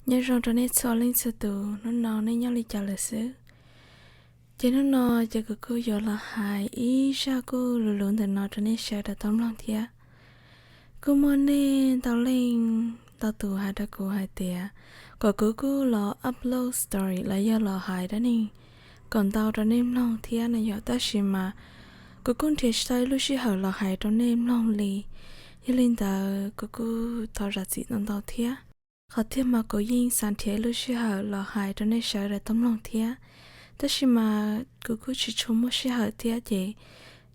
Nyob zoo rau nej txhua leej txhua tus, hnub no nej nyob li cas lawm xwb? Ces hnub no ces kuv kuj yuav los hais ib zaj kuj luv luv ntawm no rau nej sawv daws tau mloog thiab. Kuj muaj nej ntau leej ntau tus hais rau kuv hais tias kom kuv kuj los upload story los yog los hais dab neeg kom ntau rau nej mloog thiab no yom, tab sis mas kuv kuj nrhiav tsis tau ib lub sij hawm los hais rau nej mloog li. Yog li ntawd kuv kuj thov zam txim ntau ntau thiab. Qhov tiag mas kuv yeej xav nrhiav ib lub sij hawm los hais rau nej sawv daws tau mloog thiab, tab sis mas kuv kuj tsis tshua muaj sij hawm thiab ces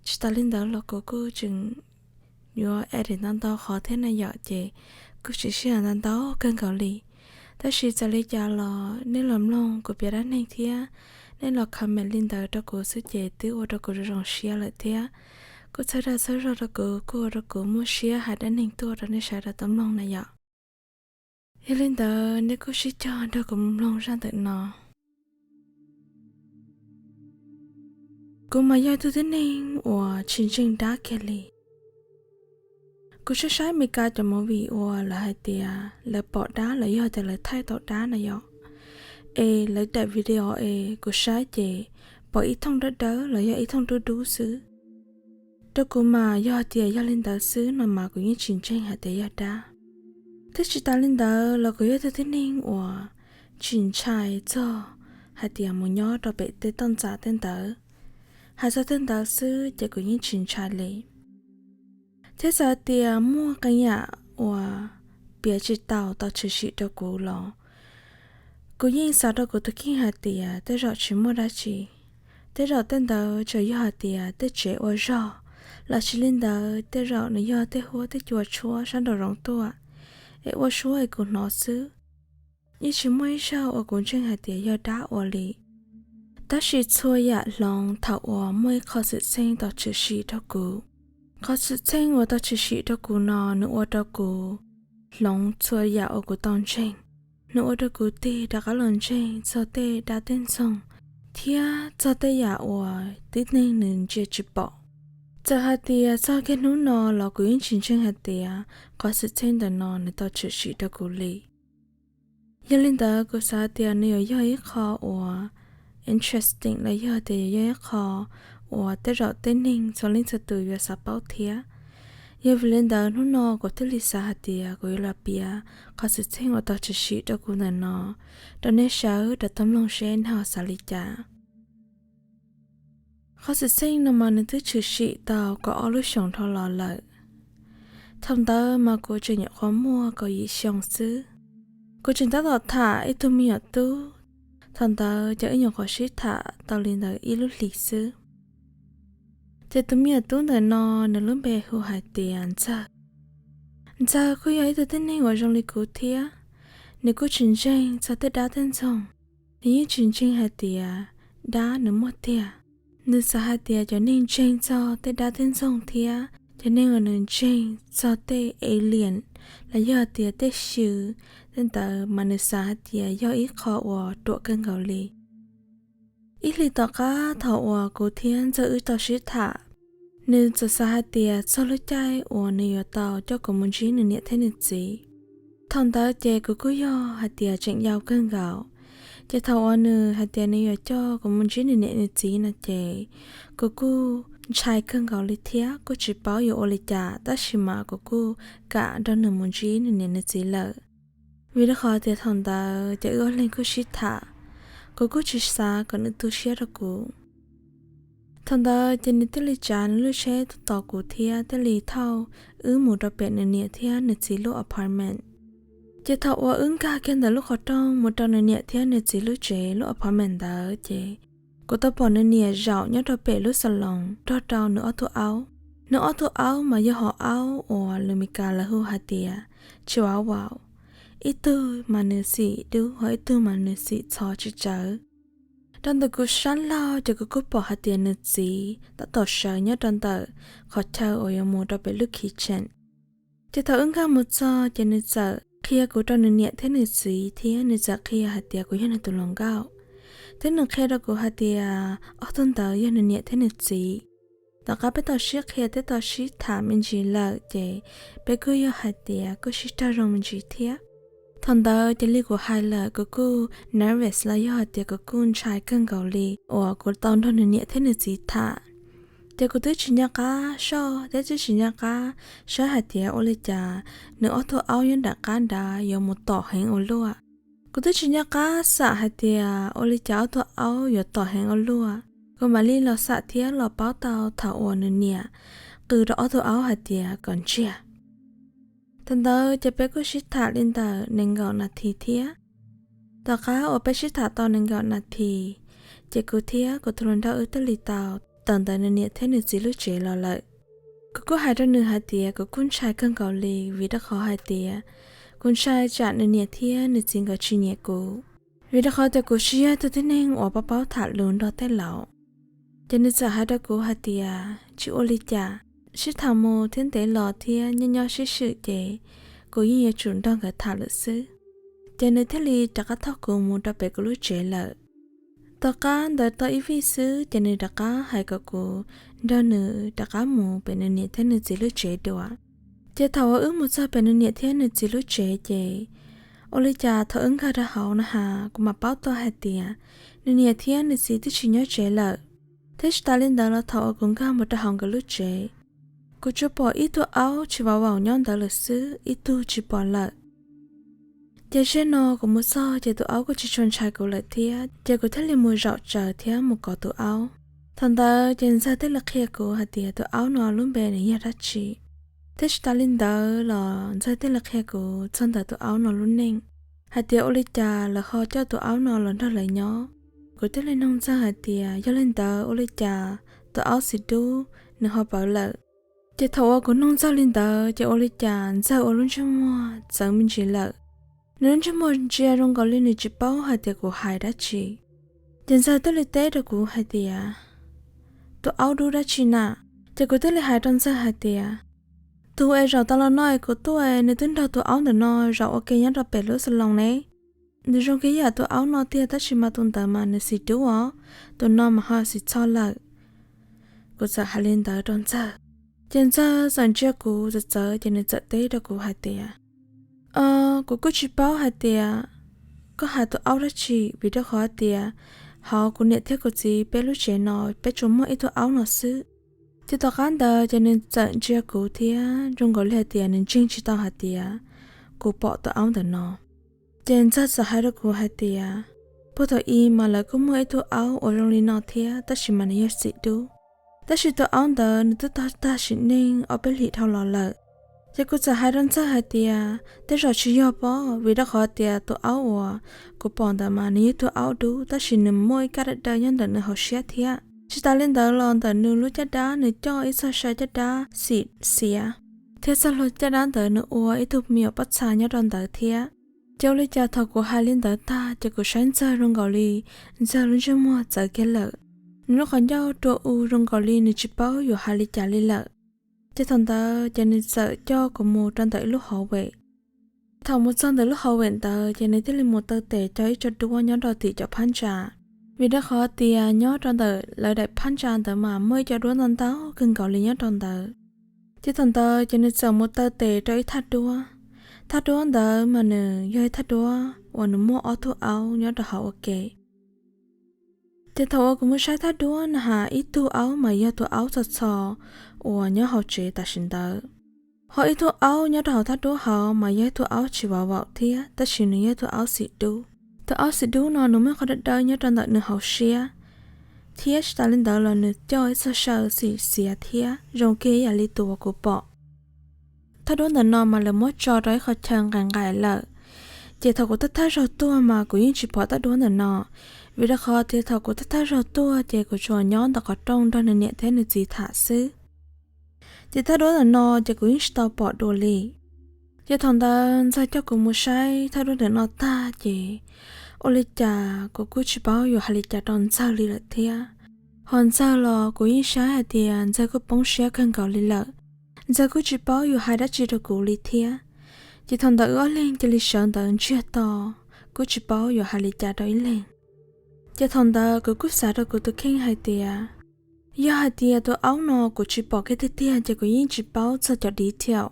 tsis tas li ntawd los kuv kuj tseem yuav edit ntau ntau qhov thiab na yom, ces kuj tsis sij hawm ntau ntau kawg nkaus li. Tab sis txawm li cas los nej los mloog kuv piav dab neeg thiab nej los comment li ntawd rau kuv xwb ces twb ua rau kuv zoo zoo siab lawm thiab. Kuj txhawb dag txhawb zog rau kuv, kuj ua rau kuv muaj siab hais dab neeg tuaj rau nej sawv daws tau mloog na yom. Yog li ntawd nej kuj sib cog nrog kuv mus mloog zaj ntawm no. Kuv mas yog ib tug tib neeg uas tsis ntseeg dab kiag li. Kuv saib saib Meskas cov movie uas lawv hais tias lawv pom dab los yog tias lawv thaij tau dab na yom, es lawv daim video es kuv saib ces pom ib thooj dawb dawb los yog ib thooj dub dub xwb. Rau kuv mas yog tias yog li ntawd xwb no mas kuv yeej tsis ntseeg hais tias yog dab. Thiab tsis tas li ntawd los kuv yog ib tug tib neeg uas tsis ntshai txog hais tias mus nyob rau pem tej toj ntxas tej ntawd. Hais txog tej ntawd xwb ces kuv yeej tsis ntshai li. Thiab txawm hais tias muaj qee yam uas piav tsis tau tau tshwm sim rau kuv los kuv yeej xav rau kuv tus kheej hais tias tej zaum tsis muaj dab tsi. Tej zaum tej ntawd tsuas yog hais tias tej tsev ua zog, los tsis li ntawd tej zaum nws yog tej huab tej cua tshuab sab nraum zoov tuaj es ua suab es kuv hnov xwb. Yeej tsis muaj ib zaug uas kuv ntseeg hais tias yog dab ua li. Tab sis txhua yam hloov thaum uas muaj ib qho xwm txheej tau tshwm sim rau kuv. Qhov xwm txheej uas tau tshwm sim rau kuv no nws ua rau kuv hloov txhua yam uas kuv tau ntseeg. Nws ua rau kuv tig rov qab los ntseeg txog tej dab tej ntxoog thiab txog tej yam uas tib neeg nws ntsia tsis pom. Txawm hais tias txog kiag hnub no los kuv yeej tsis ntseeg hais tias qhov xwm txheej ntawm no nws tau tshwm sim rau kuv li. Yog li ntawd kuv xav tias nws yuav yog ib qho uas interesting los yog tias yuav yog ib qho uas tej zaum tej neeg txhua leej txhua tus yuav xav paub thiab. Yog vim li ntawd hnub no kuv thiaj li xav hais tias kuv yuav los piav qhov xwm txheej uas tau tshwm sim rau kuv ntawm no rau nej sawv daws tau mloog seb nej ho xav li cas. Qhov xwm txheej no mas nws twb tshwm sim tau kaum ob lub xyoos dhau los lawm. Thaum ntawd mas kuv tseem nyuam qhuav muaj kaum yim xyoo xwb. Kuv tseem tab tom tham ib tug me nyuam tub. Thaum ntawd ces wb nyuam qhuav sib tham tau li ntawd ib lub hlis xwb. Ces tus me nyuam tub ntawm no nws lub npe hu hais tias Ntxawg. Ntxawg kuj yog ib tug tib neeg uas zoo li kuv thiab. Nws kuj tsis ntseeg txog tej dab tej ntxoog. Nws yeej tsis ntseeg hais tias dab nws muaj tiag. Nws xav hais tias cov neeg ntseeg txog tej dab tej ntxoog thiab cov neeg uas nws ntseeg txog tej alien los yog tias tej xyw, tej ntawd mas nws xav hais tias yog ib qho uas ruam kawg nkaus li. Ib hlis tom qab thaum uas kuv thiab Ntxawg wb tau sib tham, nws txawm xav hais tias txog lub caij uas nws yuav tau coj kuv mus ntsib nws niam thiab nws txiv. Thaum ntawd ces kuv kuj yog hais tias tseem yau kawg nkaus. Ces thaum uas nws hais tias nws yuav coj kuv mus ntsib nws niam nws txiv no ces kuv kuj ntshai kawg nkaus li thiab kuj tsis paub yuav ua li cas, tab sis mas kuv kuj kam nrog nws mus ntsib nws niam nws txiv lawm. Vim rau qhov tias thaum ntawd ces wb ob leeg kuj sib tham, kuv kuj tsis xav kom nws tu siab rau kuv. Thaum ntawd ces nws thiaj li tsav nws lub tsheb tuaj tos kuv thiab thiaj li thauj wb mus rau pem nws niam thiab nws txiv lub apartment. Ces thaum uas wb nkag kiag ntawm lub qhov rooj mus rau nws niam thiab nws txiv lub tsev lub apartment ntawd ces kuv tau pom nws niam zaum nyob rau pem lub xas loos nrog rau nws ob tug aub. Nws ob tug aub mas yog hom aub uas lus Meskas lawv hu hais tias Chihuahua. Ib tug mas nws xim dub ho ib tug mas nws xim txho tsis tsawv. Rau ntawm kuv sab laug ces kuv kuj pom hais tias nws txiv tab tom sawv nyob rau ntawm qhov chaw uas yuav mus rau pem lub kitchen. Ces thaum wb nkag mus txog ces nws txawm qhia kuv rau nws niam thiab nws txiv thiab nws txawm qhia hais tias kuv yog nws tus hluas nkauj. Thiab nws qhia rau kuv hais tias ob tug ntawd yog nws niam thiab nws txiv. Tom qab peb tau sib qhia thiab tau sib tham me ntsis lawm ces peb kuj yog hais tias kuj sib raug zoo me ntsis thiab. Thaum ntawd ces li kuv hais lawm, kuv kuj nervous los yog hais tias kuv kuj ntshai kawg nkaus li uas kuv tau nrog nws niam thiab nws txiv tham. Ces kuv twb tsis nco qab soj thiab twb tsis nco qab saib hais tias ua li cas nws ob tug aub nyob nram qab nrad yuav mus tom heev ua luaj. Kuv twb tsis nco qab xam hais tias ua li cas ob tug aub yuav tom heev ua luaj. Kuv mam li los xam thiab los paub tau thaum uas nws niam qw rau ob tug aub hais tias kom ntsiag. Thaum ntawd ces peb kuj sib tham li ntawm nees nkaum nas this thiab. Tom qab uas peb sib tham tau nees nkaum nas this, ces kuv thiab kuv tus hluas nraug wb thiaj li tau tawm ntawm nws niam thiab nws txiv lub tsev los lawm. Kuv kuj hais rau nws hais tias kuv kuj ntshai kawg nkaus li, vim rau qhov hais tias kuv ntshai tsam nws niam thiab nws txiv nkawd tsis nyiam kuv, vim rau qhov tias kuv tsis yog tus tib neeg uas paub paub tham lus nrog tej laus. Ces nws txawm hais rau kuv hais tias tsis ua li cas, sib tham mus thiab ntev los thiab nyob nyob sib swm ces kuv yeej yuav tsum nrog nkawd tham lawm xwb. Ces nws thiaj li rov qab thauj kuv mus rau pem kuv lub tsev lawm. Tom qab ntawd tau ib vij xwb ces nws rov qab hais kom kuv nrog nws rov qab mus pem nws niam thiab nws txiv lub tsev dua. Ces thaum uas wb mus txog pem nws niam thiab nws txiv lub tsev ces ua li cas thaum wb nkag rau hauv na has kuv mam paub tau hais tias nws niam thiab nws txiv twb tsis nyob tsev lawm. Thiab tsis tas li ntawd los thaum uas kuv nkag mus rau hauv nkawd lub tsev, kuv tsuas pom ib tug aub tsis vau vaum nyob ntawd lawm xwb, ib tug tsis pom lawm. Ces zaum no kuv mus txog ces tus aub kuj tsis tshua ntshai kuv lawm thiab, ces kuv thiaj li mus zaum tsaws thiab mus kov tus aub. Thaum ntawd ces ntxawg thiaj li qhia kuv hais tias tus aub no lub npe nws yog dab tsi. Thiab tsis tas li ntawd los ntxawg thiaj li qhia kuv txog ntawm tus aub no lub neej, hais tias ua li cas lawv ho coj tus aub no los nrog lawv nyob. Kuv thiaj li nug ntxawg hais tias yog li ntawd ua li cas tus aub xim dub nws ho pawv lawm. Ces thaum uas kuv nug ntxawg li ntawd ces ua li cas ntxawg ua lub ntsej muag txawv me ntsis lawm. Nws lub ntsej muag ntsia zoo nkaus li nws tsis paub hais tias kuv hais dab tsi. Ces ntxawg thiaj li teb rau kuv hais tias tus aub dub dab tsi na? Ces kuv thiaj li hais rau ntxawg hais tias tus es zaum tas los no es kuv tuaj es nws twb nrog tus aub ntawm no zaum ua ke nyob rau pem lub xas loos ne. Nws zoo kiag yam tus aub no tiag tab sis mas tus ntawd mas nws xim dub os, tus no mas ho xim txho lawm. Kuv txawm hais li ntawd rau ntxawg, ces ntxawg txawm ntsia kuv txawv txawv ces nws txawm teb rau kuv hais tias kuv kuj tsis paub hais tias koj hais tus aub dab tsi, vim rau qhov tias hauv kuv niam thiab kuv txiv peb lub tsev no peb tsuas muaj ib tug aub no xwb. Ces tom qab ntawd ces nws txawm ntsia kuv thiab zoo nkaus li hais tias nws ntseeg tsis tau hais tias kuv pom tus aub ntawm no. Ces ntxawg txawm hais rau kuv hais tias puag thaum ub mas lawv kuj muaj ib tug aub uas zoo li no thiab tab sis mas nws yog xim dub. Tab sis tus aub ntawd nws twb tau tag sim neej ob peb hlis dhau los lawm. Ces kuv txawm hais rau ntxawg hais tias tej zaum tsis yog pob, vim rau qhov tias tus aub uas kuv pom ntawd mas nws yog tus aub dub tab sis nws muaj ib kab dawb dawb nyob ntawm nws hauv siab thiab. Tsis tas li ntawd los ntawm nws lub caj dab nws coj ib txoj saw caj dab xim xiav, thiab txoj hlua caj dab ntawd nws ua ib tug me nyuam pob txha nyob rau ntawd thiab. Ces ua li cas thaum kuv hais li ntawd tag ces kuv saib ntxawg zoo nkaus li ntxawg lub ntsej muag txawv kiag lawm. Nws lub qhov ncauj rua u zoo nkaus li nws tsis paub yuav hais li cas li lawm. Ces thaum ntawd ces nws txawm coj kuv mus rau ntawm ib lub hallway. Thaum mus txog ntawm lub hallway ntawd ces nws thiaj li mus taw tes cov ib co duab nyob rau tim cov phab ntsa, vim rau qhov tias nyob rau ntawm lawv daim phab ntsa ntawd mas muaj ib co duab ntau ntau kawg nkaus li nyob rau ntawd. Ces thaum ntawd ces nws txawm mus taw tes rau ib thaj duab. Thaj duab ntawd mas nws yog ib thaj duab uas nws muaj ob tug aub nyob rau hauv ua ke. Ces thaum uas kuv mus saib thaj duab na has ib tug aub mas yog tus aub txho txho uas nyob hauv tsev tam sim ntawd. Ho ib tug aub nyob rau hauv thaj duab hauv mas yog ib tug aub tsis vov vaum thiab tab sis nws yog tus aub xim dub. Tus aub xim dub no nws muaj qhov dawb dawb nyob rau ntawm nws hauv siab, thiab tsis tas li ntawd los nws coj ib txoj saw xim xiav thiab zoo kiag ib yam li tus uas kuv pom. Thaj duab ntawm no mas lawv muab tso rau ib qho chaw nqaim nqaim lawm. Ces thaum kuv thawj thawj zaug tuaj mas kuv yeej tsis pom thaj duab ntawm no, vim rau qhov tias thaum kuv thawj thawj zaug tuaj ces kuv tsuas nyob ntawm qhov rooj nrog nws niam thiab nws txiv tham xwb. Ces thaj duab ntawm no ces kuv yeej tsis tau pom dua li. Ces thaum ntawd ntxawg coj kuv mus saib thaj duab ntawm no tag ces ua li cas kuv kuj tsis paub yuav hais li cas rau ntxawg li lawm thiab. Ho ntxawg los kuv yeej saib hais tias ntxawg kuj poob siab kawg nkaus li lawm. Ntxawg kuj tsis paub yuav hais dab tsi rau kuv li thiab. Ces thaum ntawd wb ob leeg cia li sawv ntawd ntsiag to, kuj tsis paub yuav hais li cas rau ib leeg. Ces thaum ntawd kuv kuj xav rau kuv tus kheej hais tias yog hais tias tus aub no kuv tsis pom kiag tiag tiag ces kuv yeej tsis paub txog cov detail,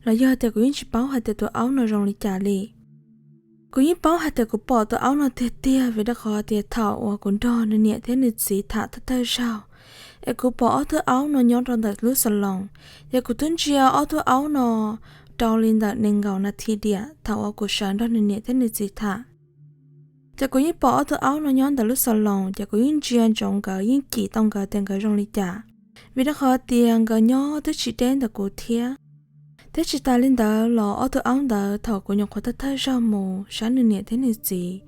los yog tias kuv yeej tsis paub hais tias tus aub no zoo li cas li. Kuv yeej paub hais tias kuv pom tus aub no tiag tiag vim rau qhov tias thaum uas kuv nrog nws niam thiab nws txiv tham thawj thawj zaug, es kuv pom ob tug aub no nyob rau ntawm lub xas loos, ces kuv twb ntsia ob tug aub no rau li ntawm nees nkaum nas this diam thaum uas kuv sawv nrog nws niam thiab nws txiv tham. Ces kuv yeej pom ob tug aub no nyob ntawm lub xas loos, ces kuv yeej ntsia ntsoov nkawd, yeej cim tau nkawd tias nkawd zoo li cas, vim rau qhov tias nkawd nyob twb tsis deb ntawm kuv thiab. Thiab tsis tas li ntawd los ob tug aub ntawd thaum kuv nyuam qhuav thawj thawj zaug mus saib nws niam thiab nws txiv,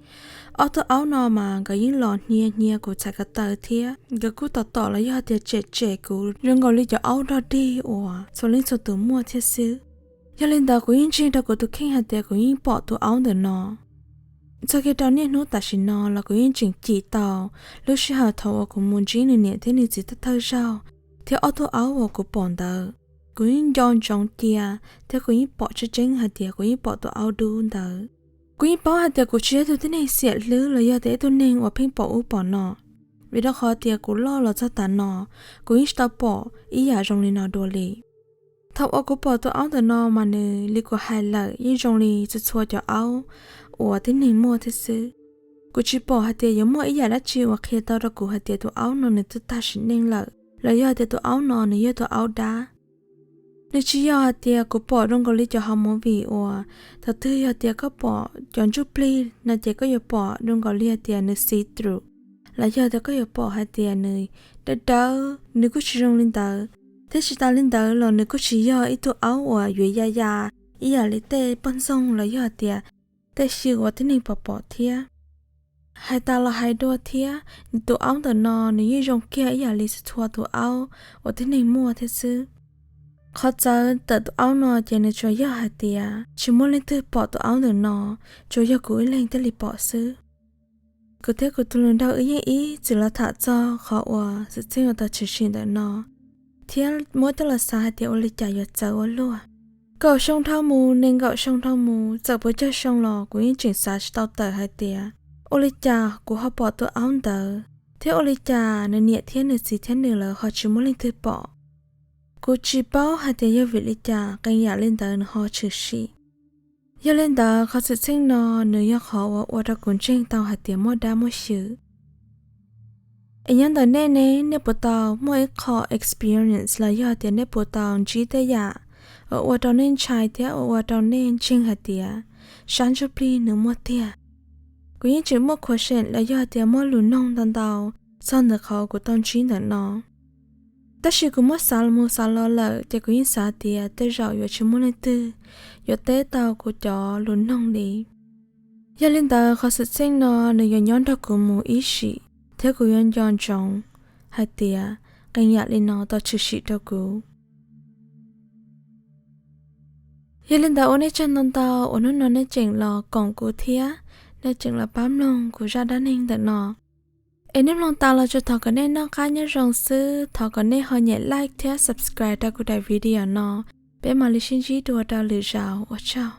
ob tug aub no mas nkawd yeej los hnia hnia kuv txhais ko taw thiab nkawd kuj tom tom los yog tias tsem tsem kuv zoo nkaus li cov aub dog dig uas txhua leej txhua tus muaj thiab xwb. Yog li ntawd kuv yeej ntseeg rau kuv tus kheej hais tias kuv yeej pom tus aub ntawm no. Txog kiag rau niaj hnub tam sim no los kuv yeej tseem cim tau lub sij hawm thaum uas kuv mus ntsib nws niam thiab nws txiv thawj thawj zaug, thiab ob tug aub uas kuv pom ntawd. Kuv yeej nco ntsoov cia, thiab kuv yeej pom tseeb tseeb hais tias kuv yeej pom tus aub dub ntawd. Kuv yeej paub hais tias kuv tsis yog ib tug tib neeg xiam hlwb los yog tias ib tug neeg uas pheej pom ub pom no, vim rau qhov tias kuv loj los txog tav no, kuv yeej tsis tau pom ib yam zoo li no dua li. Thaum uas kuv pom tus aub ntawm no mas nws li kuv hais lawm yeej zoo li txhua txhua cov aub uas tib neeg muaj thiab xwb. Kuv tsis pom hais tias yuav muaj ib yam dab tsi uas qhia tau rau kuv hais tias tus aub no nws twb tag sim neej lawm, los yog hais tias tus aub no nws yog tus aub dab. Nws tsis yog hais tias kuv pom zoo nkaus li cov hauv movie uas thaum twg yog tias koj pom cov ntsuj plig no ces koj yuav pom zoo nkaus li hais tias nws see through, los yog tias koj yuav pom hais tias nws dawb dawb, nws kuj tsis zoo li ntawd. Thiab tsis tas li ntawd los nws kuj tsis yog ib tug aub uas yuav ya ya ib yam li tej poj ntxoog los yog hais tias tej xyw uas tib neeg pom pom thiab. Hais tas los hais dua thiab, tus aub ntawm no nws yeej zoo kiag ib yam li txhua txhua tus aub uas tib neeg muaj thiab xwb. Qhov txawv ntawm tus aub no ces nws tsuas yog hais tias tsis muaj leej twg pom tus aub ntawm no, tsuas yog kuv ib leeg thiaj li pom xwb. Kuv thiab kuv tus hluas nraug wb yeej ib txwm los tham txog qhov uas xwm txheej uas tau tshwm sim ntawm no, thiab muab coj los xav hais tias ua li cas yuav txawv ua luaj. Kaum xyoo dhau mus, nees nkaum xyoo dhau mus, txawm puas tsawg xyoo los kuv yeej tseem xav tsis tau tawm hais tias ua li cas kuv ho pom tus aub ntawd, thiab ua li cas nws niam thiab nws txiv thiab nws lawv ho tsis muaj leej twg pom. Kuv tsis paub hais tias yog vim li cas qee yam li ntawd nws ho tshwm sim. Yog li ntawd qhov xwm txheej no nws yog qhov uas ua rau kuv ntseeg tau hais tias muaj dab muaj xyw. Es nyob ntawm nej ne, nej puas tau muaj ib qho experience los yog tias nej puas tau ntsib tej yam uas ua rau nej ntshai thiab uas ua rau nej ntseeg hais tias sab ntsuj plig nws muaj tiag? Kuv yeej tseem muaj question los yog tias muaj lus noog ntau ntau txog ntawm qhov kuv tau ntsib ntawm no. Tab sis kuv muab xav los mus xav los lawm ces kuv yeej xav tias tej zaum yuav tsis muaj leej twg yuav teb tau kuv cov lus noog li. Yog li ntawd qhov xwm txheej no nws yuav nyob nrog kuv mus ib sim, thiab kuv yuav nco ntsoov hais tias qee yam li no tau tshwm sim rau kuv. Yog li ntawd ua nej tsaug ntau ntau uas hnub no nej tseem los koom kuv thiab nej tseem los pab mloog kuv zaj dab neeg ntawm no. Es nej mloog tas los tsuas thov kom nej noj qab nyob zoo xwb, thov kom nej ho nyem like thiab subscribe rau kuv daim video no, peb mam li sib ntsib dua rau lwm zaus, ua tsaug.